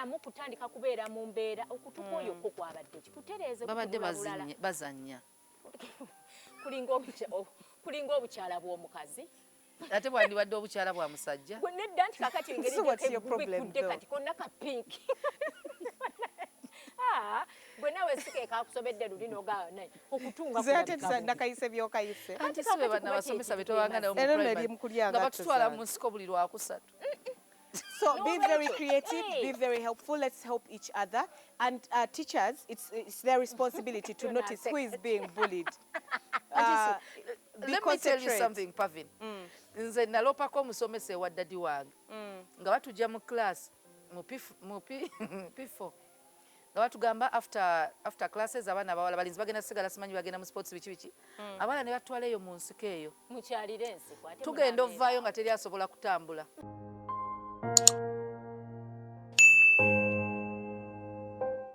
Kuddamu kutandika kubeera mu mbeera okutuka oyo kwo kwabadde ki kutereeze. Babadde kutunula bulala. Bazannya. Kulinga obukyala bw'omukazi. Ate bwandibadde obukyala bwa musajja? Gwe nedda, nti kakati engeri So what's your problem, gyekebikudde though? kati konna ka pink. Ah, gwe nawe sikeekakusobedde luli nogaa naye okutunga Nze ate kulabika bubi. nakayise byokayise. Anti si be bano abasomesa betwabanga nabo mu Era nno primary, eri mu kulya nga ngatto batutwala zange. mu nsiko buli Lwakusatu. So be very creative, Hey. be very helpful. Let's help each other. And teachers, it's their responsibility to notice who is being bullied. Be Let me tell you concentrate. something, Pavin. Nze nalopako omusomesa ewa daddy wange nga batujja mu class mu P4, nga batugamba after classes abaana abawala balinzi bagenda sigala, simanyi bagenda mu sports, biki biki, abaana ne batwala eyo mu nsiko eyo. Mukyalire ensiko ate. Tugenda munaabeera. ovaayo nga teri asobola kutambula.